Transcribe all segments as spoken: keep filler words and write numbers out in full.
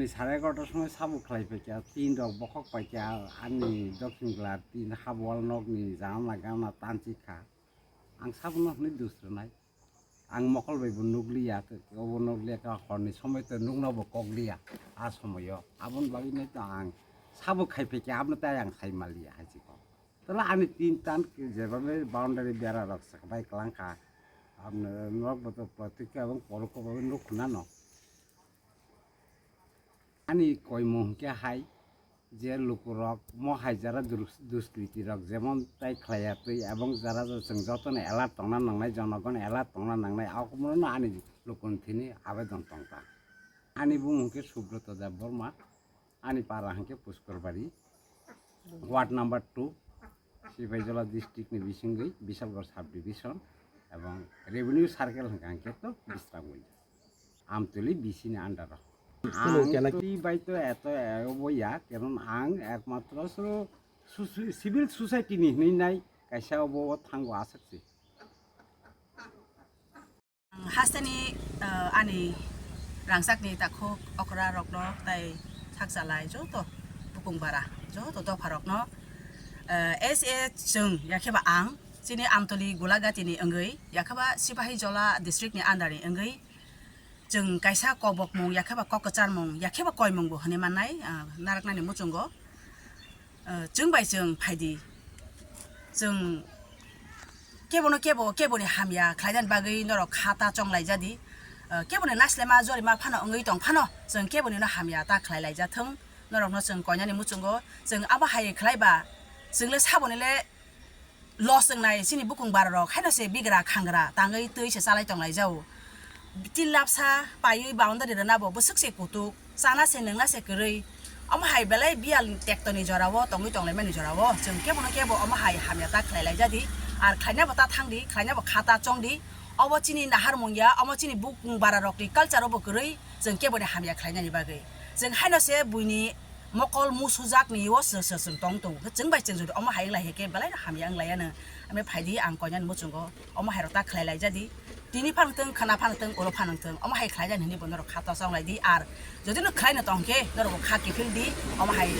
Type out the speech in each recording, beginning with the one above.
Sare egarota'r somoi sabo khlai paikha, tin rok bokhok paikha, ani dokhin gwlar tin habo wal nokni janala gana tansi kha. Ang sabono hwnwi dusrwnai. Ang mokol bai bo nukliya, obo nukliya kha horni somoi to nukno bo kokliya a somoyo. Aboni bagwi no to ang sabo khai paikha, abono tai ang sai manliya hai se kok. Tala ani tin tan ke jebabe boundary bera rok sak bai klang kha. Abno nok bo to pratikya ebong porokko bo nuk khna no. Ani koimung hwnkhe hai je lukurok mo hai jara dus-, duskriti rok jemon tai khlaiya twi ebong jara jara chwng jotono alert tongna nangnai, jonogon alert tongna nangnai, abono ani lukuni thini abedon tongkha. Ani bumung hwnkhe Subroto Debbarma, ani para hwnkhe Puskorbari, ward number two, Sipaijola district ni bisingwi Bisalgor sub division ebong revenue circle hwnkha hwnkhe to Bisramgui. Amtuli B C ni under o. Ang to twi bai to eto obo ya, karon ang ekmatro so su-, civil society ni hinwi nai kaisa obo o thango aswk se. Ang hasteni, eh, ani rangchakni takhuk okra rokno tai sak chalai joto bukung bara joto dopha rokno, eh, S A chwng yakheba ang chini Amtoli Gulagati ni wngwi yakheba Sipahijola district ni under ni wngwi chwng kaisa kobokmung yakheba kok kwcharmung yakheba koimung bo hwnwi mannai, ah, narwknani muchungo, ah, chwng bai chwng phaidi. Chwng kebono kebo, keboni hamya khlainani bagwi norok kha ta chonglaijadi. Ah, keboni naslema jorima phano wngwi tong phano chwng kebonino hamya ta khlai laijathwng. Norokno chwng koinani muchungo chwng abo hai khlaiba chwng le saboni le loss wngnai chini bukung bara rok, haino se bigra khangra tangwi twi se chalai tonglai jao. Tin lapsa paiwi boundary rwna bo bwswk se kutuk, chana se nwngna se kwrwi. Omo hai belai biyal ni tekto ni jora o tongwi tonglaimani jora o chwng kebo no kebo omo hai hamya ta khlai lai jadi, ar khlaina bo ta thang di, khlaina bo kha ta chong di. Obo chini nahar mung ya, omo chini bukung bara rok ni culture o bo kwrwi chwng kebo ni hamya khlainani bagwi. Chwng haino se buini mokol musujak ni o se, se, se tong tongo. Chwng bai chwng jodi omo hai wng lai hai khe belai no hamya wng lai ano. Ame phai di ang koinani muchungo omo hai rok ta khlai lai jadi. Tini phan thung, khana phan thung, ulo phan thung. Omo hai khlai jani hinwi bo norok kha ta chong lai di. Ar jodi no khlai no tong khe norok bo kha kiphil di. Omo hai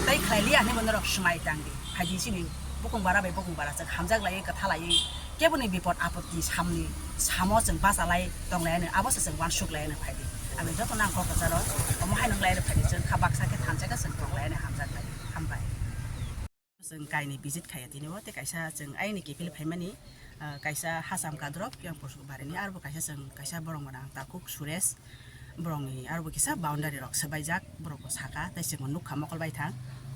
tai khlai liya hinwi bo norok swmai tang di. Phai di chini bukung bara bai bukung bara chwng hamjak lai, kwtha lai. Keboni bipod apot ni samni samo chwng bachalai tonglaiyani, abo se chwng uansuk laiyani phaidi. Ami joto nang kok kwcharo omo hai nang laiyani phaidi, chwng kha baksa khe thansa khe chwng tonglaiyani hamjak lai. Hambai. Chwng kaini visit khaiya tini o, tei kaisa chwng aini kiphil phaimani, ah, kaisa Hasam Kadrop yang Porsuk Barini, arbo kaisa chwng kaisa borok mwnang Takhuk Suresh, borokni arbo kisa boundary rok swbaijak, borok bo saka, tei chwng nukha mokol baithang.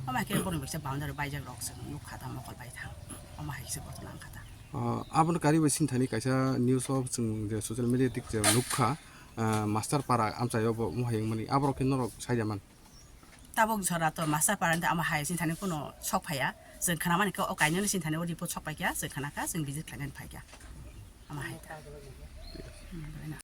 Omo hai khe borokni kisa boundary baijak rok chwng nukha ta mokol baithang. Omo hai kisa ghotona wngkha ta. Ah, aboni kari bai sinthani kaisa news o chwng je social media dik je nukha, ah, Master Para amchaio bo mohai wngmani, aborok khe norok saida man. Tabuk jora to Master Para ni omo hai sinthani kuno sok phaiya, chwng khnamani khe o kainwino sinthani o report sok paikha, chwng khnakha, chwng visit khlainani phaikha. Omo hai ta. Hmm, belai no.